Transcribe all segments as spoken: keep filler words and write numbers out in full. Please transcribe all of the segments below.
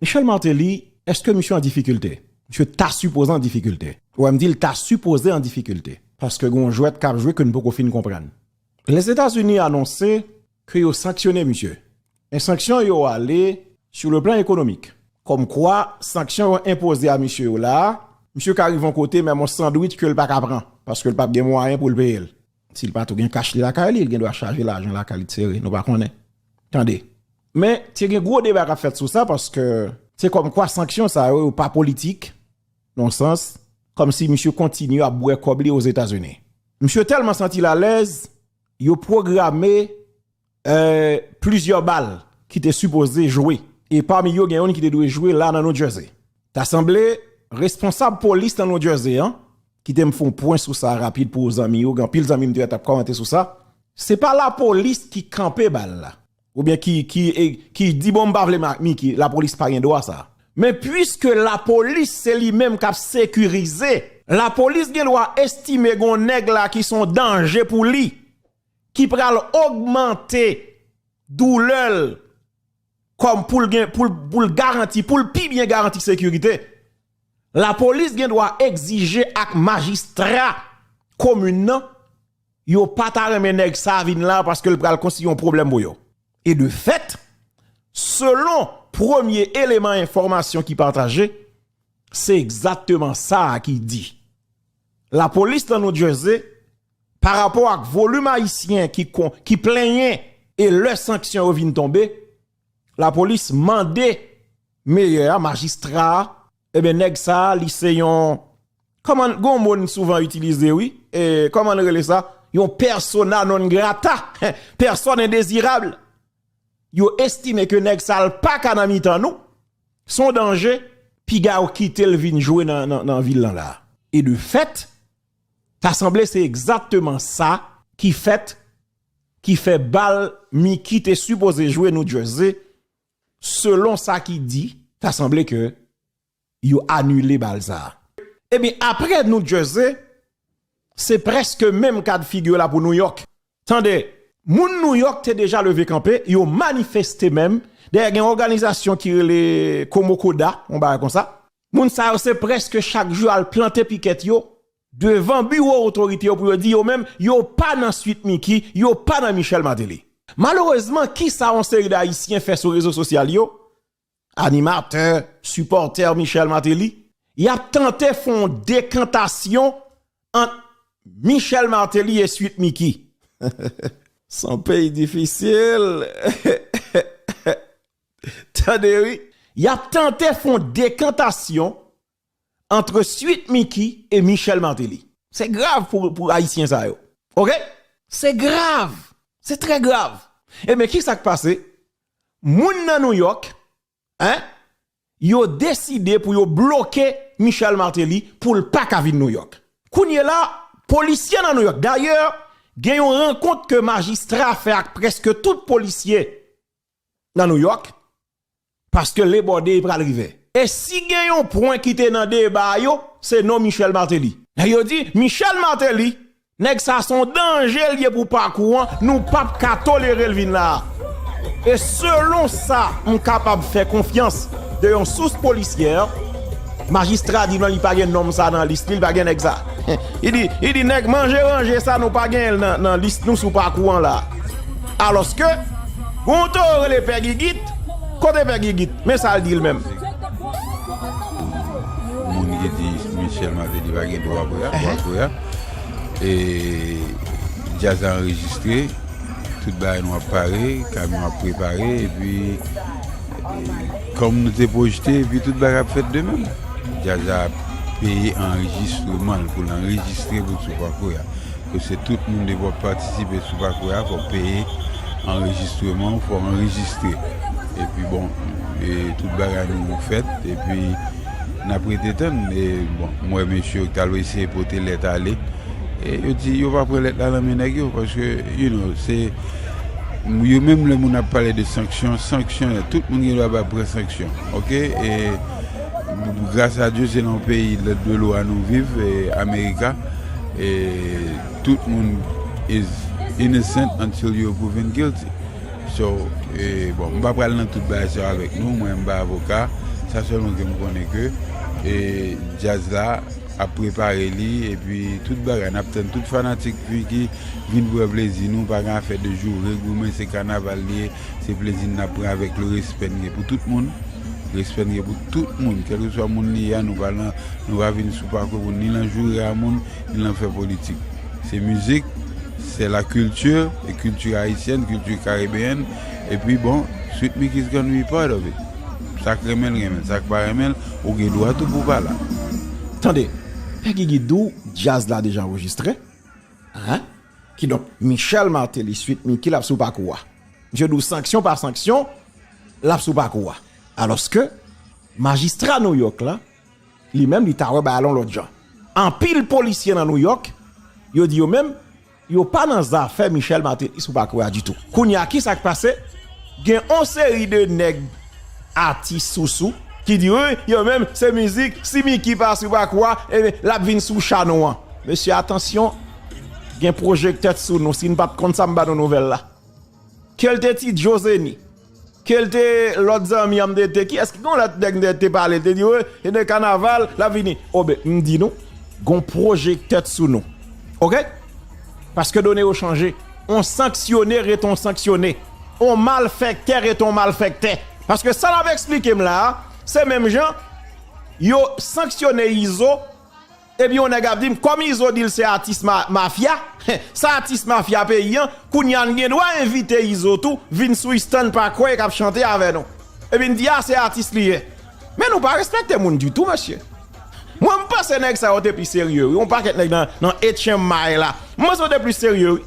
Michel Martelly, èske misye an difikilte? Misye ta sipoze an difikilte. Ou wè m di l ta sipoze an difikilte. Paske gen yon jwèt k ap jwe ke n poko fin konprann. Lèzetazini anonse ke yo sanksyone misye. Men sanksyon yo ale sou le plan ekonomik. Kòmkwa, sanksyon yo enpoze a misye yo la a, misye ka rive yon kote, menm yon sandwich ke l pa ka pran, paske l p ap gen mwayen pou l peye l. Si l pa tou gen kach li lakay li, l gen dwa chaje lajan lakay li t sere, nou pa konnen. Tande. Men, te gen gwo deba k ap fèt sou sa, paske se kòmkwa sanksyon sa yo, yo pa politik, nan sans, kòmsi misye kontinye ap bwè kòb li Ozetazini. Misye tèlman santi l alèz, yo pwograme, eh, plizyè bal ki te sipoze jwe. E pami yo, gen youn ki te dwe jwe la nan New Jersey. Ta sanble, responsab polis nan New Jersey an, kite m fè yon pwen sou sa rapid pou zanmi yo, gen anpil zanmi m te wè t ap kòmante sou sa. Se pa lapolis ki kanpe bal la. Oubyen ki, ki, e, ki di, bon, m pa vle ma-, Mickey, lapolis pa gen dwa sa. Men piske lapolis se li menm k ap sekirize, lapolis gen dwa estime gen yon nèg la ki se yon danje pou li, ki pral ogmante doulè l kòm pou l gen, pou l, pou l garanti, pou l pi byen garanti sekirite. Lapolis gen dwa egzije ak majistra komin nan, yo pa ta renmen nèg sa vin la paske l pral konstitye yon pwoblèm pou yo. E de fèt, selon premye eleman enfòmasyon ki pataje, se egzakteman sa a ki di. Lapolis nan New Jersey, pa rapò ak volim ayisyen ki kon-, ki plenyen e lè sanksyon yo vin tonbe, lapolis mande meyè a, majistra a, ebyen, nèg sa a, li se yon, kòman, gon mo n souvan itilize, wi, e, kòman n rele sa? Yon persona non grata, pèsòn endezirab. Yo estime ke nèg sa a, l pa ka nan mitan nou, se yon danje, piga yo kite l vin jwe nan, nan, nan vil lan la. E de fèt, ta sanble se egzakteman sa ki fèt, ki fè bal Mickey te sipoze jwe New Jersey, selon sa ki di, ta sanble ke yo anile bal sa a. Ebyen, apre New Jersey, se prèske menm kad figi la pou New York. Tande, moun New York te deja leve kanpe, yo manifeste menm. Dayè, gen yon òganizasyon ki rele Komokoda, yon bagay konsa. Moun sa yo, se prèske chak jou al plante pikèt yo devan biwo otorite yo pou yo di yo menm, yo pa nan Sweet Mickey, yo pa nan Michel Martelly. Malerezman, kisa yon seri d Ayisyen fè sou rezo sosyal yo? Animatè, sipòtè Michel Martelly, y ap tante fè yon dekantasyon ant Michel Martelly e Sweet Mickey. Se yon peyi difisil. Tande, wi. Y ap tante fè yon dekantasyon ant Sweet Mickey e Michel Martelly. Se grav pou, pou Ayisyen sa yo. Oke? Se grav. Se trè grav. Ebyen, kisa k pase? Moun nan New York, en, yo deside pou yo bloke Michel Martelly pou l pa ka vin New York. Kounye la, polisye nan New York. Dayè, gen yon rankont ke majistra fè ak prèske tout polisye nan New York, paske Labor Day pral rive. E si gen yon pwen ki te nan deba yo, se non Michel Martelly. Nèg yo di, Michel Martelly, nèg sa se yon danje l ye pou pakou an, nou p ap ka tolere l vin la a. E selon sa m kapab fè konfyans de yon sous polisyè, majistra di non, li pa gen nonm sa nan lis li, li pa gen nèg sa. Li di, li di, nèg manje ranje sa, nou pa gen l nan, nan lis nou sou pakou an la. Alòske, gon toro rele Pè Gigit, kote Pè Gigit? Men sa l di l menm. Moun ki di Michel Martelly pa gen dwa pou ya, dwa pou ya. E djaz la anrejistre, tout bagay nou ap pare, kamyon ap prepare, epi, e, kòm nou te pwojte, epi tout bagay ap fèt de menm. Djaz la peye anrejistreman l pou l anrejistre pou l sou pakou ya. Paske tout moun depi w ap patisipe sou pakou a, fò w peye anrejistreman, fò w anrejistre. Epi bon, e, tout bagay nou fèt, epi n ap rete tann. E bon, m wè mesye yo ki t al eseye pote lèt ale. E yo di yo pa pran lèt la nan men nèg yo, paske, you know, se, yo menm lè moun ap pale de sanksyon, sanksyon, tout moun gen dwa pa pran sanksyon, oke? E gras a Dye, se nan yon peyi de lwa nou viv, e, Amerika, e, tout moun is innocent until you proven guilty. So, e, bon, m pa pral nan tout bagay sa yo avèk nou, mwen m pa avoka, Sa sèlman ke m konnen ke, e, djaz la ap prepare li, epi tout bagay, n ap tann tout fanatik Micky vin pran plezi nou, pa gen afè de joure, goumen, se kanaval li ye, se plezi n ap pran avèk le respè n gen pou tout moun, respè n gen pou tout moun, kèlkeswa moun li ye a, nou pa lan, nou pa vin sou pakwen pou ni lan joure a moun, ni lan fè politik. Se mizik, c'est la culture, e kilti ayisyèn, kilti karibeyèn, epi bon, Sweet Micky is gonna be part of it. Sa k renmen l, renmen l. Sa k pa renmen l, ou gen dwa tou pou w pa la. Tande, Pè Gigi di w djaz la deja anrejistre. Hein? Kidonk, Michel Martelly, Sweet Micky, l ap sou pakou a. Misye di w sanksyon pa sanksyon, l ap sou pakou a. Alòske, majistra Nouyòk la, li menm, li ta wè bagay la yon lòt jan. Anpil polisye nan Nouyòk, yo di yo menm, yo pa nan zafè Michel Martelly sou pakou a ditou. Kounye a, ki sa k pase? Gen yon seri de nèg atis sousou ki di, wi, yo menm, se mizik, si Micky pa sou pakou a, ebyen, l ap vin sou cha nou an. Mesye, atansyon, gen pwojektè sou nou. Si n pa t konn sa, m ba nou nouvèl la. Ke l te Ti Djo Zeni, ke l te lòt zanmi an m te, te, kiyès ki, gon lòt nèg m te, te pale, te di, wi, e de kanaval, l ap vini. O ben, m di nou, gon pwojektè sou nou. Oke? Paske done yo chanje. On sanksyone rete on sanksyone. On malfèktè rete on malfèktè. Paske sa l ap eksplike m la a, se menm jan yo sanksyone Izo, epi yon nèg ap di m, kòm Izo di l se atis ma-, mafya, sa atis mafya peyi an, kounye a n gen dwa envite Izo tou, vin sou Eastern Parkway k ap chante avè nou. Epi n di, a, se atis li ye. Men nou pa respekte moun ditou, mesye. Mwen, m panse nèg sa yo te pi serye, wi. Yon pakèt nèg nan, nan H M I la. M panse yo te pli serye, wi.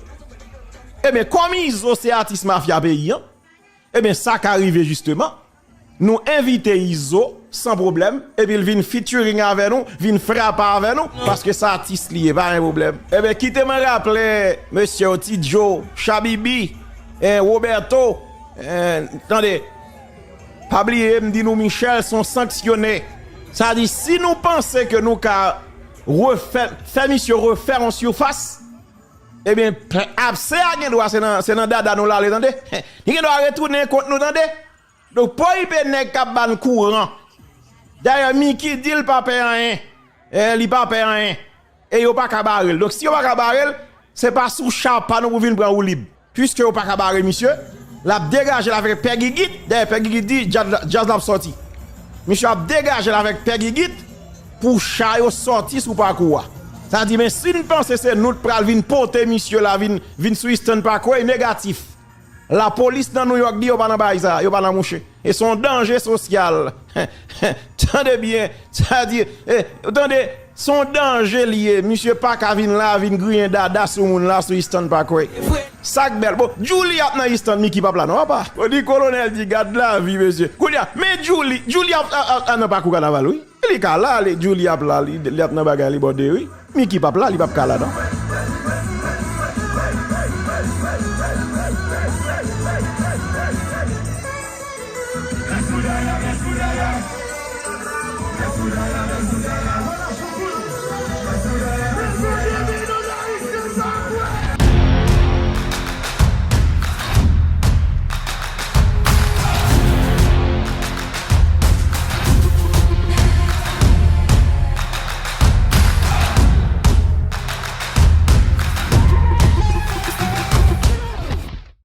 Ebyen, kòm Izo se atis mafya peyi an, ebyen, sa ka rive jisteman. Nou envite Izo san pwoblèm, epi l vin featuring avè nou, vin frape avè nou, paske sa atis li ye, pa gen pwoblèm. Ebyen, kite mwen raple mesye yo, Ti Djo, Shabibi, en, Roberto, en, tande, pa bliye, m di nou, Michel se on sanksyone. Sa di, si nou panse ke nou ka refè, fè misye refè on sifas, ebyen, abse a gen dwa se nan, se nan dada nou l ale, tande. Li gen dwa retounen kont nou, tande. Donk, P O I P nèg k ap ba n kouran. Dayè, Micky di l pa pè anyen. E, li pa pè anyen. E yo pa ka bare l. Donk, si yo pa ka bare l, se pa sou cha pa nou pou vin pran woulib. Piske yo pa ka bare misye, l ap degaje l avèk Pè Gigit. Dayè, Pè Gigit di, djaz, djaz la ap sòti. Misye ap degaje l avèk Pè Gigit pou cha yo sòti sou pakou a. Sa di, men si n panse se nou t pral vin pote misye la, vin, vin sou Eastern Parkway, negatif. Lapolis nan Nouyòk di yo pa nan bagay sa, yo pa nan mouche. E se yon danje sosyal. Tande byen, sa di, e, tande, se yon danje li ye. Misye pa ka vin la, vin griyen dada sou moun la, sou Eastern Parkway. Sa k bèl. Bon, Djouly ap nan Eastern, Micky p ap la non, papa. Bon, di kolonèl di, gad lavi, mesye. Kounye a, men Djouly, Djouly ap, ap, ap, ap nan pakou kanaval, wi. Li ka la, li, Djouly ap la, li, li ap nan bagay li bòde, wi. Micky p ap la, li p ap ka la non.